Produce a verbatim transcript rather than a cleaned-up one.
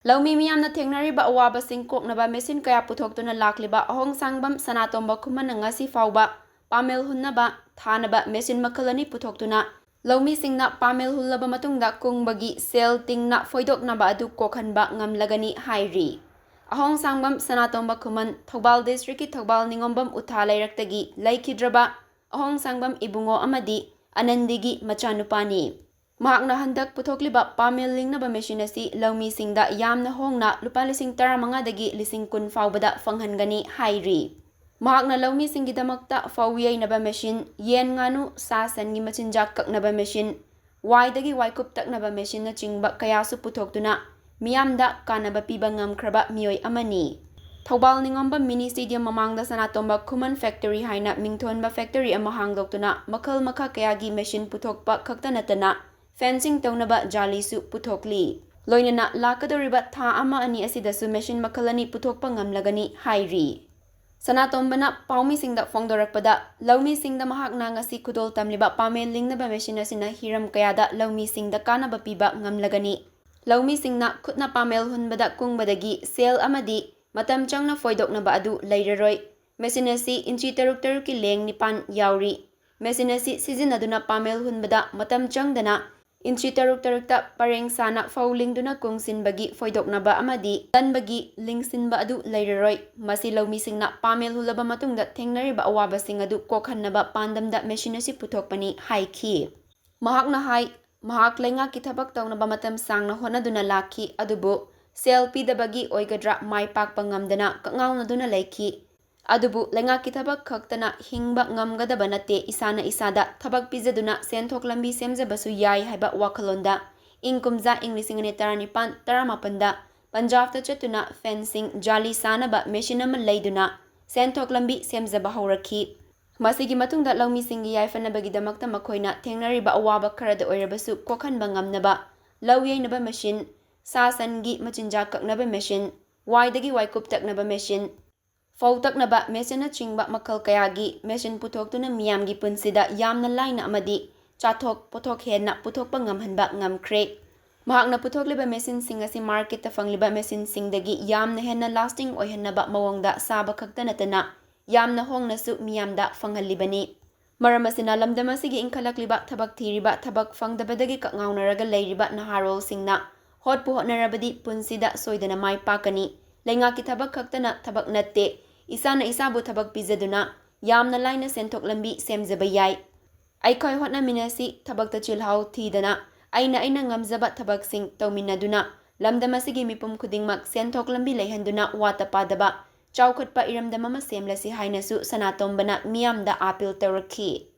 ꯂꯧꯃꯤ ꯃꯤꯌꯥꯝꯅ ꯊꯦꯡꯅꯔꯤꯕ ꯑꯋꯥꯕꯁꯤꯡ ꯀꯣꯛꯅꯕ ꯃꯦꯁꯤꯟ ꯀꯌꯥ ꯄꯨꯊꯣꯛꯇꯨꯅ ꯂꯥꯛꯂꯤꯕ ꯑꯍꯣꯡꯁꯥꯡꯕꯝ ꯁꯅꯥꯇꯣꯝꯕ ꯈꯨꯃꯟꯅ ꯉꯁꯤ ꯐꯥꯎꯕ ꯄꯥꯃꯦꯜ ꯍꯨꯟꯅꯕ, ꯊꯥꯅꯕ ꯃꯦꯁꯤꯟ ꯃꯈꯜ ꯑꯅꯤ ꯄꯨꯊꯣꯛꯇꯨꯅ ꯂꯧꯃꯤꯁꯤꯡꯅ ꯄꯥꯃꯦꯜ ꯍꯨꯜꯂꯕ ꯃꯇꯨꯡꯗ ꯀꯨꯡꯕꯒꯤ ꯁꯦꯜ ꯇꯤꯡꯅ ꯐꯣꯏꯗꯣꯛꯅꯕ ꯑꯗꯨ ꯀꯣꯛꯍꯟꯕ ꯉꯝꯂꯒꯅꯤ ꯍꯥꯏꯔꯤ꯫ ꯑꯍꯣꯡꯁꯥꯡꯕꯝ ꯁꯅꯥꯇꯣꯝꯕ ꯈꯨꯃꯟ, ꯊꯧꯕꯥꯜ ꯗꯤꯁꯇ꯭ꯔꯤꯛꯀꯤ ꯊꯧꯕꯥꯜ ꯅꯤꯉꯣꯝꯕꯝ ꯎꯊꯥ ꯂꯩꯔꯛꯇꯒꯤ ꯂꯩꯈꯤꯗ꯭ꯔꯕ ꯑꯍꯣꯡꯁꯥꯡꯕꯝ ꯏꯕꯨꯡꯉꯣ ꯑꯃꯗꯤ ꯑꯅꯟꯗꯤꯒꯤ ꯃꯆꯥꯅꯨꯄꯥꯅꯤ꯫ ꯃꯍꯥꯛꯅ ꯍꯟꯗꯛ ꯄꯨꯊꯣꯛꯂꯤꯕ ꯄꯥꯃꯦꯜ ꯂꯤꯡꯅꯕ ꯃꯦꯁꯤꯟ ꯑꯁꯤ ꯂꯧꯃꯤꯁꯤꯡꯗ ꯌꯥꯝꯅ ꯍꯣꯡꯅ ꯂꯨꯄꯥ ꯂꯤꯁꯤꯡ ꯇꯔꯥꯃꯉꯥꯗꯒꯤ ꯂꯤꯁꯤꯡ ꯀꯨꯟ ꯐꯥꯎꯕꯗ ꯐꯪꯍꯟꯒꯅꯤ ꯍꯥꯏꯔꯤ꯫ ꯃꯍꯥꯛꯅ ꯂꯧꯃꯤꯁꯤꯡꯒꯤꯗꯃꯛꯇ ꯐꯧ ꯌꯩꯅꯕ ꯃꯦꯁꯤꯟ, ꯌꯦꯟ, ꯉꯥꯅꯨ, ꯁꯥ ꯁꯟꯒꯤ ꯃꯆꯤꯟꯖꯥꯛ ꯀꯛꯅꯕ ꯃꯦꯁꯤꯟ, ꯋꯥꯏꯗꯒꯤ ꯋꯥꯏꯀꯨꯞ ꯇꯛꯅꯕ ꯃꯦꯁꯤꯟꯅꯆꯤꯡꯕ ꯀꯌꯥꯁꯨ ꯄꯨꯊꯣꯛꯇꯨꯅ ꯃꯤꯌꯥꯝꯗ ꯀꯥꯟꯅꯕ ꯄꯤꯕ ꯉꯝꯈ꯭ꯔꯕ ꯃꯤꯑꯣꯏ ꯑꯃꯅꯤ꯫ ꯊꯧꯕꯥꯜ ꯅꯤꯉꯣꯝꯕꯝ ꯃꯤꯅꯤ ꯁ꯭ꯇꯦꯗꯤꯌꯝ ꯃꯃꯥꯡꯗ ꯁꯅꯥꯇꯣꯝꯕ ꯈꯨꯃꯟ ꯐꯦꯛꯇꯔꯤ ꯍꯥꯏꯅ ꯃꯤꯡꯊꯣꯟꯕ ꯐꯦꯛꯇꯔꯤ ꯑꯃ ꯍꯥꯡꯗꯣꯛꯇꯨꯅ ꯃꯈꯜ ꯃꯈꯥ ꯀꯌꯥꯒꯤ ꯃꯦꯁꯤꯟ ꯄꯨꯊꯣꯛꯄ ꯈꯛꯇ ꯅꯠꯇꯅ ꯐꯦꯟꯁꯤꯡ ꯇꯧꯅꯕ ꯖꯥꯂꯤꯁꯨ ꯄꯨꯊꯣꯛꯂꯤ꯫ ꯂꯣꯏꯅꯅ ꯂꯥꯛꯀꯗꯧꯔꯤꯕ ꯊꯥ ꯑꯃ ꯑꯅꯤ ꯑꯁꯤꯗꯁꯨ ꯃꯦꯁꯤꯟ ꯃꯈꯜ ꯑꯅꯤ ꯄꯨꯊꯣꯛꯄ ꯉꯝꯂꯒꯅꯤ ꯍꯥꯏꯔꯤ꯫ ꯁꯅꯥꯇꯣꯝꯕꯅ ꯄꯥꯎꯃꯤꯁꯤꯡꯗ ꯐꯣꯡꯗꯣꯔꯛꯄꯗ, ꯂꯧꯃꯤꯁꯤꯡꯗ ꯃꯍꯥꯛꯅ ꯉꯁꯤ ꯈꯨꯗꯣꯜ ꯇꯝꯂꯤꯕ ꯄꯥꯃꯦꯜ ꯂꯤꯡꯅꯕ ꯃꯦꯁꯤꯟ ꯑꯁꯤꯅ ꯍꯤꯔꯝ ꯀꯌꯥꯗ ꯂꯧꯃꯤꯁꯤꯡꯗ ꯀꯥꯟꯅꯕ ꯄꯤꯕ ꯉꯝꯂꯒꯅꯤ꯫ ꯂꯧꯃꯤꯁꯤꯡꯅ ꯈꯨꯠꯅ ꯄꯥꯃꯦꯜ ꯍꯨꯟꯕꯗ ꯀꯨꯡꯕꯗꯒꯤ ꯁꯦꯜ ꯑꯃꯗꯤ ꯃꯇꯝ ꯆꯪꯅ ꯐꯣꯏꯗꯣꯛꯅꯕ ꯑꯗꯨ ꯂꯩꯔꯔꯣꯏ꯫ ꯃꯦꯁꯤꯟ ꯑꯁꯤ ꯏꯟꯆꯤ ꯇꯔꯨꯛ ꯇꯔꯨꯛꯀꯤ ꯂꯦꯡ ꯅꯤꯄꯥꯟ ꯌꯥꯎꯔꯤ꯫ ꯃꯦꯁꯤꯟ ꯑꯁꯤ ꯁꯤꯖꯤꯟꯅꯗꯨꯅ ꯄꯥꯃꯦꯜ ꯍꯨꯟꯕꯗ ꯃꯇꯝ ꯆꯪꯗꯅ ꯏꯟꯆꯤ ꯇꯔꯨꯛ ꯇꯔꯨꯛꯇ ꯄꯔꯦꯡ ꯁꯥꯅ ꯐꯧ ꯂꯤꯡꯗꯨꯅ ꯀꯨꯡꯁꯤꯟꯕꯒꯤ ꯐꯣꯏꯗꯣꯛꯅꯕ ꯑꯃꯗꯤ ꯀꯟꯕꯒꯤ ꯂꯤꯡꯁꯤꯟꯕ ꯑꯗꯨ ꯂꯩꯔꯔꯣꯏ꯫ ꯃꯁꯤ ꯂꯧꯃꯤꯁꯤꯡꯅ ꯄꯥꯃꯦꯜ ꯍꯨꯜꯂꯕ ꯃꯇꯨꯡꯗ ꯊꯦꯡꯅꯔꯤꯕ ꯑꯋꯥꯕꯁꯤꯡ ꯑꯗꯨ ꯀꯣꯛꯍꯟꯅꯕ ꯄꯥꯟꯗꯝꯗ ꯃꯦꯁꯤꯟ ꯑꯁꯤ ꯄꯨꯊꯣꯛꯄꯅꯤ ꯍꯥꯏꯈꯤ꯫ ꯃꯍꯥꯛꯅ ꯍꯥꯏ, ꯃꯍꯥꯛ ꯂꯩꯉꯥꯛꯀꯤ ꯊꯕꯛ ꯇꯧꯅꯕ ꯃꯇꯝ ꯁꯥꯡꯅ ꯍꯣꯠꯅꯗꯨꯅ ꯂꯥꯛꯈꯤ, ꯑꯗꯨꯕꯨ ꯁꯦꯜ ꯄꯤꯗꯕꯒꯤ ꯑꯣꯏꯒꯗ꯭ꯔꯥ ꯃꯥꯏ ꯄꯥꯛꯄ ꯉꯝꯗꯅ ꯀꯛꯉꯥꯎꯅꯗꯨꯅ ꯂꯩꯈꯤ꯫ ꯑꯗꯨꯕꯨ ꯂꯩꯉꯥꯛꯀꯤ ꯊꯕꯛ ꯈꯛꯇꯅ ꯍꯤꯡꯕ ꯉꯝꯒꯗꯕ ꯅꯠꯇꯦ, ꯏꯁꯥꯅ ꯏꯁꯥꯗ ꯊꯕꯛ ꯄꯤꯖꯗꯨꯅ ꯁꯦꯟꯊꯣꯛ ꯂꯝꯕꯤ ꯁꯦꯝꯖꯕꯁꯨ ꯌꯥꯏ ꯍꯥꯏꯕ ꯋꯥꯈꯜꯂꯣꯟꯗ ꯏꯪ ꯀꯨꯝꯖꯥ ꯏꯪ ꯂꯤꯁꯤꯡ ꯑꯅꯤ ꯇꯔꯥꯅꯤꯄꯥꯟ ꯇꯔꯥꯃꯥꯄꯟꯗ ꯄꯟꯖꯥꯕꯇ ꯆꯠꯇꯨꯅ ꯐꯦꯟꯁꯤꯡ, ꯖꯥꯂꯤ ꯁꯥꯅꯕ ꯃꯦꯁꯤꯟ ꯑꯃ ꯂꯩꯗꯨꯅ ꯁꯦꯟꯊꯣꯛ ꯂꯝꯕꯤ ꯁꯦꯝꯖꯕ ꯍꯧꯔꯛꯈꯤ꯫ ꯃꯁꯤꯒꯤ ꯃꯇꯨꯡꯗ ꯂꯧꯃꯤꯁꯤꯡꯒꯤ ꯌꯥꯏꯐꯅꯕꯒꯤꯗꯃꯛꯇ ꯃꯈꯣꯏꯅ ꯊꯦꯡꯅꯔꯤꯕ ꯑꯋꯥꯕ ꯈꯔꯗ ꯑꯣꯏꯔꯕꯁꯨ ꯀꯣꯛꯍꯟꯕ ꯉꯝꯅꯕ ꯂꯧ ꯌꯩꯅꯕ ꯃꯦꯁꯤꯟ, ꯁꯥ ꯁꯟꯒꯤ ꯃꯆꯤꯟꯖꯥꯛ ꯀꯛꯅꯕ ꯃꯦꯁꯤꯟ, ꯋꯥꯏꯗꯒꯤ ꯋꯥꯏꯀꯨꯞ ꯇꯛꯅꯕ ꯃꯦꯁꯤꯟ, ꯐꯧ ꯇꯛꯅꯕ ꯃꯦꯁꯤꯟꯅꯆꯤꯡꯕ ꯃꯈꯜ ꯀꯌꯥꯒꯤ ꯃꯦꯁꯤꯟ ꯄꯨꯊꯣꯛꯇꯨꯅ ꯃꯤꯌꯥꯝꯒꯤ ꯄꯨꯟꯁꯤꯗ ꯌꯥꯝꯅ ꯂꯥꯏꯅ ꯑꯃꯗꯤ ꯆꯥꯊꯣꯛ ꯄꯣꯠꯊꯣꯛ ꯍꯦꯟꯅ ꯄꯨꯊꯣꯛꯄ ꯉꯝꯍꯟꯕ ꯉꯝꯈ꯭ꯔꯦ꯫ ꯃꯍꯥꯛꯅ ꯄꯨꯊꯣꯛꯂꯤꯕ ꯃꯦꯁꯤꯟꯁꯤꯡ ꯑꯁꯤ ꯃꯥꯔꯀꯦꯠꯇ ꯐꯪꯂꯤꯕ ꯃꯦꯁꯤꯟꯁꯤꯡꯗꯒꯤ ꯌꯥꯝꯅ ꯍꯦꯟꯅ ꯂꯥꯁꯇꯤꯡ ꯑꯣꯏꯍꯟꯅꯕ ꯃꯑꯣꯡꯗ ꯁꯥꯕ ꯈꯛꯇ ꯅꯠꯇꯅ ꯌꯥꯝꯅ ꯍꯣꯡꯅꯁꯨ ꯃꯤꯌꯥꯝꯗ ꯐꯪꯍꯜꯂꯤꯕꯅꯤ꯫ ꯃꯔꯝ ꯑꯁꯤꯅ ꯂꯝꯗꯝ ꯑꯁꯤꯒꯤ ꯏꯟꯈꯠꯂꯛꯂꯤꯕ ꯊꯕꯛ ꯊꯤꯔꯤꯕ, ꯊꯕꯛ ꯐꯪꯗꯕꯗꯒꯤ ꯀꯛꯉꯥꯎꯅꯔꯒ ꯂꯩꯔꯤꯕ ꯅꯍꯥꯔꯣꯜꯁꯤꯡꯅ ꯍꯣꯠꯄꯨ ꯍꯣꯠꯅꯔꯕꯗꯤ ꯄꯨꯟꯁꯤꯗ ꯁꯣꯏꯗꯅ ꯃꯥꯏ ꯄꯥꯛꯀꯅꯤ꯫ ꯂꯩꯉꯥꯛꯀꯤ ꯊꯕꯛ ꯈꯛꯇꯅ ꯊꯕꯛ ꯅꯠꯇꯦ꯫ ꯏꯁꯥꯅ ꯏꯁꯥꯕꯨ ꯊꯕꯛ ꯄꯤꯖꯗꯨꯅ ꯌꯥꯝꯅ ꯂꯥꯏꯅ ꯁꯦꯟꯊꯣꯛ ꯂꯝꯕꯤ ꯁꯦꯝꯖꯕ ꯌꯥꯏ꯫ ꯑꯩꯈꯣꯏ ꯍꯣꯠꯅꯃꯤꯟꯅꯁꯤ꯫ ꯊꯕꯛꯇ ꯆꯤꯜꯍꯥꯎ ꯊꯤꯗꯅ ꯑꯩꯅ ꯑꯩꯅ ꯉꯝꯖꯕ ꯊꯕꯛꯁꯤꯡ ꯇꯧꯃꯤꯟꯅꯗꯨꯅ ꯂꯝꯗꯝ ꯑꯁꯤꯒꯤ ꯃꯤꯄꯨꯝ ꯈꯨꯗꯤꯡꯃꯛ ꯁꯦꯟꯊꯣꯛ ꯂꯝꯕꯤ ꯂꯩꯍꯟꯗꯨꯅ ꯋꯥꯠꯇ ꯄꯥꯗꯕ ꯆꯥꯎꯈꯠꯄ ꯏꯔꯝꯗꯝ ꯑꯃ ꯁꯦꯝꯂꯁꯤ ꯍꯥꯏꯅꯁꯨ ꯁꯅꯥꯇꯣꯝꯕꯅ ꯃꯤꯌꯥꯝꯗ ꯑꯥꯄꯤꯜ ꯇꯧꯔꯛꯈꯤ꯫